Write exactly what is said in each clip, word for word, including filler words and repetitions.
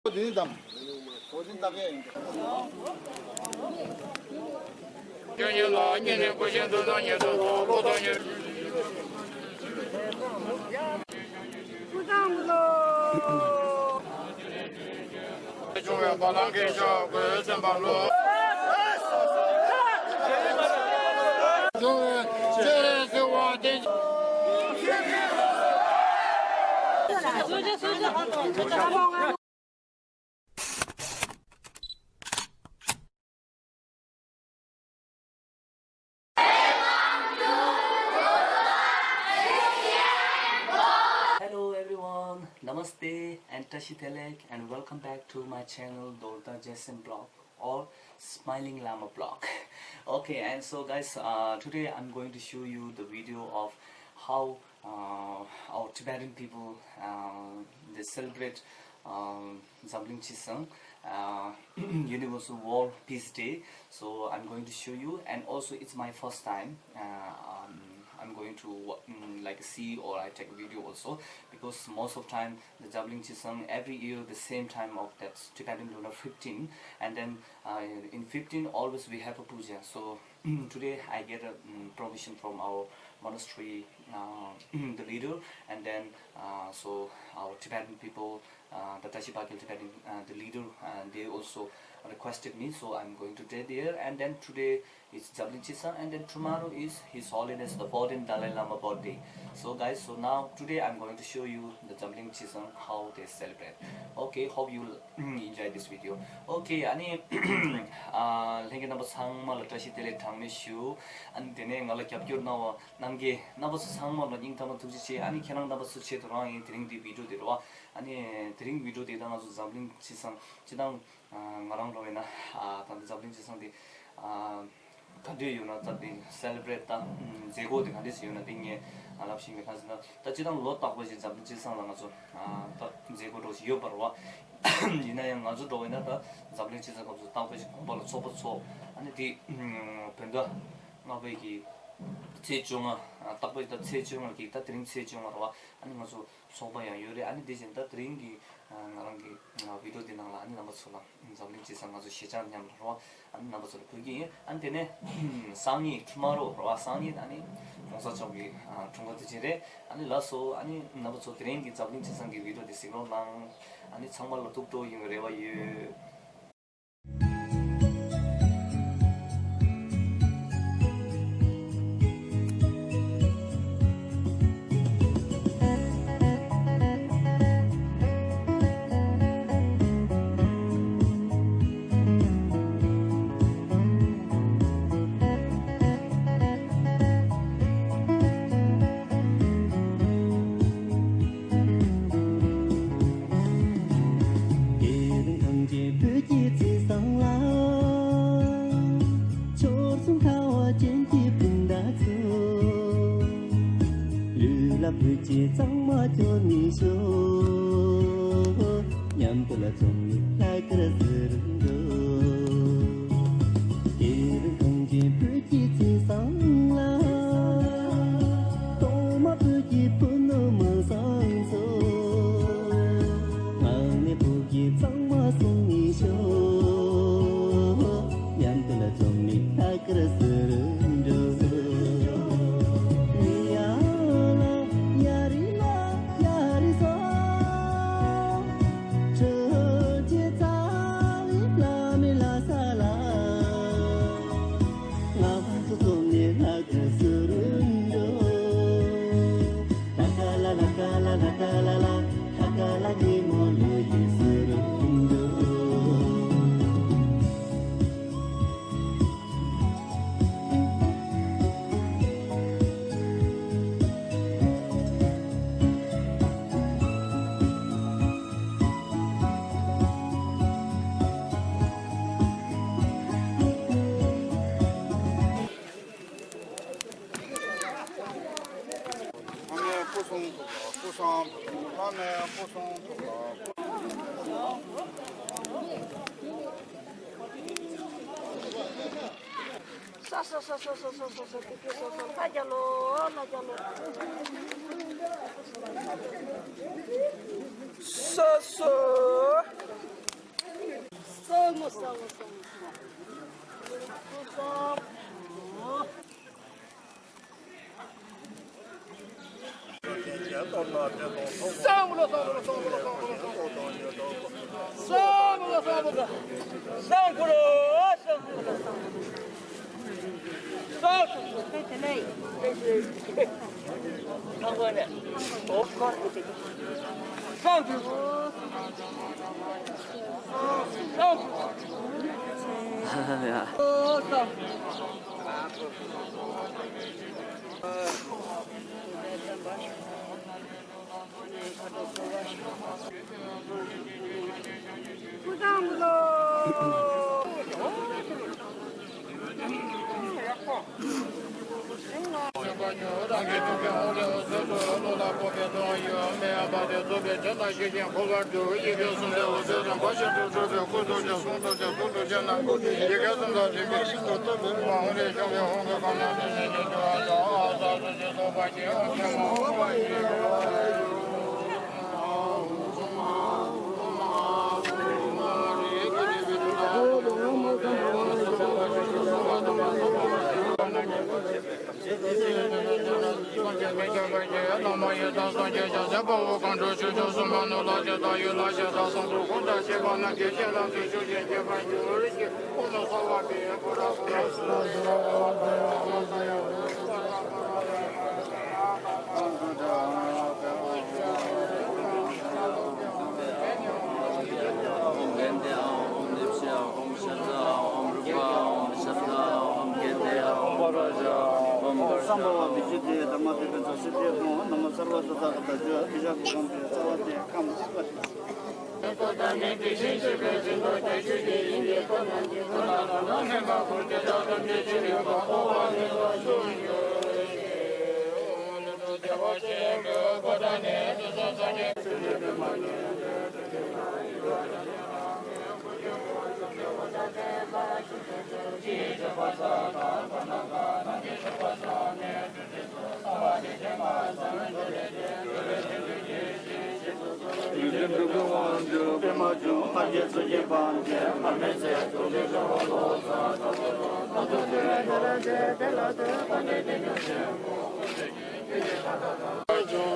དེ་ནི་དམ། གོ་ཆེན་ལྟ་མཁན་ཡིན། སྐྱོན་ཉེས་ལ་སྐྱེ་གནས་ཀུན་ཤེས་འདུ་འཛོམས་ཉེས་སུ་ཐོགས་བློ་ལྡོག་ཉེས། སྐུ་ཐང་ལོ། བྱུང་བའི་བ་ལང་གི་ཤོག་གུ་བཙན་པ་ལོ། བྱུང་བའི་སྤྱན་རས་གཟིགས་དབང་ལྡན། Hello everyone, Namaste and Tashi Delek and welcome back to my channel Dorda Jason Blog or Smiling Lama Blog. Okay, and so guys, uh, today I'm going to show you the video of how uh, our Tibetan people uh, they celebrate um, Dzamling Chisang, uh, Universal World Peace Day. So I'm going to show you, and also it's my first time. Uh, um, I'm going to wa- mm, like see or I take a video also because most of time the Dzamling Chisang every year the same time of that Tibetan lunar fifteen, and then uh, in fifteen always we have a puja. So today I get a mm, permission from our monastery, uh, the leader, and then uh, so our Tibetan people, uh, the Tashi Bakil Tibetan, uh, the leader, and they also requested me, so I'm going to stay there. And then today is Dzamling Chisang, and then tomorrow is His Holiness the fourteenth Dalai Lama birthday. So guys, so now today I'm going to show you the Dzamling Chisang how they celebrate. Okay, hope you will enjoy this video. Okay, ཨ་ནི་ཨ་ལྷན་རྒྱས་རྣམ་པ་ཚང་མ་ལ་བཀྲ་ཤིས་བདེ་ལེགས་གྲངས་མེད་ཞུ། ཨ་ནི་དེ་ནས་ང་ལ་རྒྱབ་སྐྱོར་གནང་བ་རྣམ་རྒྱས་རྣམ་པ་ཚོ་ཚང་མ་ལ་སྙིང་ཐག་པ་ཐུགས་རྗེ་ཆེ། ཨ་ནི་ཁྱེད་རང་རྣམ་པ་ཚོ་ཆེད་དུ་རང་ཡིན་དེ་རིང་འདི་བི་ཌིའོ་དེ་རེད་བ། ཨ་ནི་དེ་རིང་བི་ཌིའོ་དེ་ད་ང་ཚོ་འཛམ་གླིང་སྤྱི་བསང་སྤྱི་བཏང་ང་རང་འགྲོ་བས་ན་ད་འཛམ་གླིང་སྤྱི་བསང་དེ་ག་འདྲས་ཡོད་ན་ད་དེ་སེ་ལེ་བྷི་རེཊ་ད་མཛད་སྒོ་དེ་ག་འདྲས་ཡོད་ན་དེ་ངས་ལབ་ཤེས་མེད། གང་ཟེར་ན་ད་སྤྱི་བཏང་ལོ་རྟག་པ་ཞིག་འཛམ་གླིང་སྤྱི་བསང་ལ་ང་ཚོ་ད་མཛད་སྒོ་འགྲོ་བཞིན་ཡོད་པ་རེད་བ། ཡིན་ན་ཡང་ང་ཚོ་འགྲོ་བས་ན་ད་འཛམ་གླིང་སྤྱི་བསང་སྐབས་སུ་རྟག་པ་ཞིག་དགོན་པ་ལ་ཚོགས་པ་ཚོགས། ཨ་ནི་དེ་བོད་ཟླ་ལྔ་པའི་གི་ཚེས་བཅོ་ལྔ། རྟག་པར་ད་ཚེས་བཅོ་ལྔ་གི་ད་དེ་རིང་ཚེས་བཅོ་ལྔ་རེད་བ། ཨ་ནི་ང་ཚོ་ཚོགས་པ་ཡང་ཡོད་རེད། ཨ་ནི་དེ་བཞིན་ད་དེ་རིང་གི་ང་རང་གི་བི་ཌིའོ་འདི་ནང་ལ་ཨ་ནི་རྣམ་པ་ཚོ་ལ་འཛམ་གླིང་སྤྱི་བསང་ང་ཚོ་གཞིས་ཆགས་མཉམ་རེད་བ། ཨ་ནི་རྣམ་པ་ཚོ་ལ་ཕུལ་གྱི་ཡིན། ཨ་ནི་དེ་ནས་སང་ཉིན་ཊུ་མོ་རོ་རེད་བ། སང་ཉིན་ཨ་ནི་༸གོང་ས་མཆོག་གི་འཁྲུངས་སྐར་དུས་ཆེན་རེད། ཨ་ནི་ལགས་སོ། ཨ་ནི་རྣམ་པ་ཚོ་དེ་རིང་གི་འཛམ་གླིང་སྤྱི་བསང་གི་བི་ཌིའོ་འདི་གཟིགས་རོགས་གནང་། ཨ་ནི་ཚང་མ་ལ་ཐུགས་སྤྲོ་ཡོང་བའི་རེ་བ་ཡོད། དེ་རིང་ཐང་ཆེན་བོད་ཀྱི་ཚེས་བཟང་ལ། ཆོལ་གསུམ་ཁ་བ་ཅན་གྱི་སྤུན་ཟླ་ཚོ། ལུས་ལ་བོད་ཆས་གཙང་མ་གྱོན་ནས་ཤོག། མཉམ་དུ་ལ་འཛོམས་ནས་ལྷག་དཀར་ཟེར་འགྲོ། དེ་རིང་ཐང་ཆེན་བོད་ཀྱི་ཚེས་བཟང་ལ། གཏོར་མ་བོད་ཀྱི་བུ་ནུ་མི་བཟང་ཚོ། ངག་ནས་བོད་ཀྱི་གཙང་མ་གསུང་ནས་ཤོག། མཉམ་དུ་ལ་འཛོམས་ནས་ལྷག་དཀར་ཟེར་འགྲོ། ཡ་ལ་ཡ་རི་ལ་ཡ་རི་ས། ཁྲོ་ཆེ་ཚ་ལི་ལ་མི་ལ་ས་ལ། ང་ཚོ་འཛོམས་ནས་ལྷག་དཀར་ཟེར་འགྲོ། ལ་ཀ་ལ་ལ་ཀ་ལ་ལ་ཀ་ལ་ལ། ལ་ཀ་ལ་ཉི་མོ་ལོ་ཡི་ཟེར་འགྲོ། ཨ་མའི་སྐུ་གསུང་ཐུགས་ལ་སྐུ་གསུང་ཐུགས་ལ། ཨ་མའི་སྐུ་གསུང་ཐུགས་ལ་སྐུ། ས་ས་ས་ས་ས་ས་ས་ས་ཏི་ཏི་ས་ས་ལྷ་རྒྱལ་ལོ་ལྷ་རྒྱལ་ལོ། ས་ས།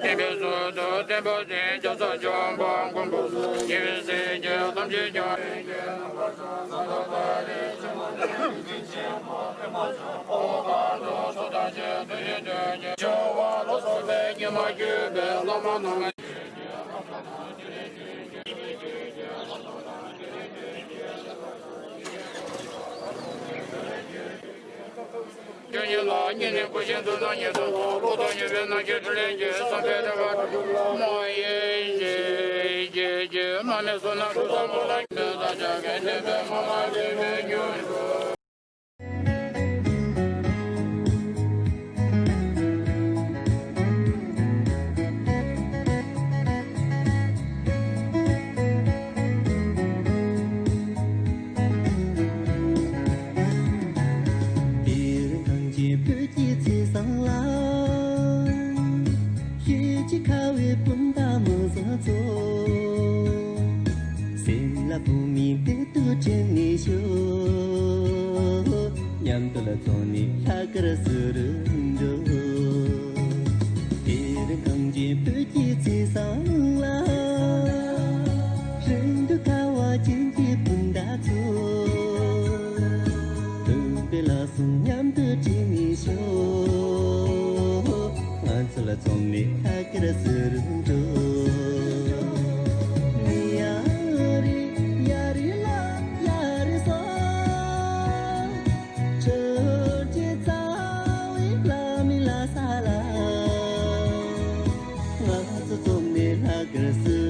བསྟན་པའི་ཟུར་དུ་བསྟན་པ་ཟིན། རྒྱ་ཚ་འཇམ་དཔལ་མགོན་པོ་ཉེ་བའི་སྲས་ཀྱི་ཐམས་ཅད་ཀྱང་། ཆོ་ག་ལ་སོགས་པའི་ཉི་མ་བརྒྱུད་པའི་བླ་མ་རྣམས། ཆོས་ཉིད་ལ་བསྙེན་གནས་སྐུ་བཞིན་དུ་ན་ཉིད་དུ་ལོ་ཏོག་ཉེས་པའི་རྣམ་ཤེས་འཕྲིན་ལས་ཀྱི་བསམ་པའི་ཐེག་པ་མ་ཡིན་ཞེས་ཀྱི་མ་ནས་སོ་ན་གྲུབ་ཐོབ་མོ་ལ་ཉེས་པའི་ས་ཆ་གན་ཐེག་པའི་མ་མ་ལུས་པའི་རྒྱུ། དེར་གངས་ཅན་བོད་ཀྱི་ཚེས་བཟང་ལ། ཤེལ་གྱི་ཁ་བའི་སྤུན་ཟླ་མི་བཟང་ཚོ། སེམས་ལ་བུ་མོའི་བདེ་སྡུག་དྲན་ནས་ཤོག། མཉམ་དུ་ལ་འཚོགས་ནས་ལྷག་དཀར་བསུ་རུ་འགྲོ། དེར་གངས་ཅན་བོད་ཀྱི་ཚེས་བཟང་ལ། རིང་དུ་དགའ་བ་ཅན་གྱི་སྤུན་ཟླ་ཚོ། སྟོན་པའི་ལྷ་སྲུང་མཉམ་དུ་བསྒྲིགས་ནས་ཤོག། ང་ཚོ་ལ་འཛོམས་ནས་ལྷག་དཀར་བསུ་རུ་འགྲོ། ཡ་རི་ཡ་རི་ལ་ཡ་རི་སོ། ཆོས་ཀྱི་རྩ་བའི་ལྷ་མི་ལ་ས་ལ། ང་ཚོ་འཛོམས་ནས་ལྷག་དཀར་བསུ་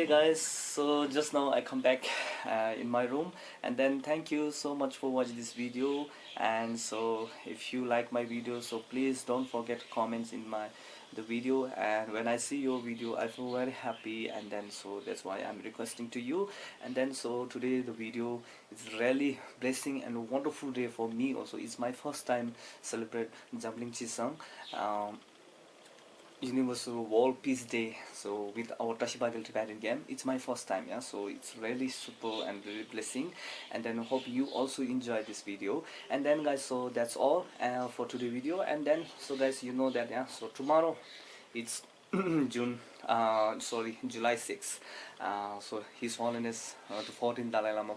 Guys, so just now I come back uh, in my room, and then thank you so much for watching this video. And so if you like my video, so please don't forget to comments in my the video, and when I see your video I feel very happy, and then so that's why I'm requesting to you. And then so today the video is really blessing and wonderful day for me also. It's my first time celebrate Jambling Chisang. Um, Universal World Peace Day. So with our Tashi Bible Tibetan game, it's my first time, yeah. So it's really super and really blessing. And then hope you also enjoy this video. And then guys, so that's all uh, for today video. And then so guys, you know that, yeah. So tomorrow, it's June, uh, sorry, July sixth. Uh, so His Holiness uh, the fourteenth Dalai Lama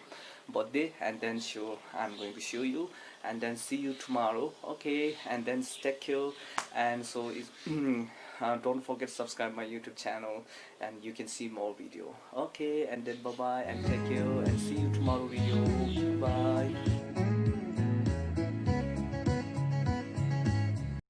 birthday, and then sure I'm going to show you, and then see you tomorrow, okay? And then take care, and so is, uh, don't forget to subscribe my YouTube channel, and you can see more video, okay? And then bye bye and take care, and see you tomorrow video. Bye.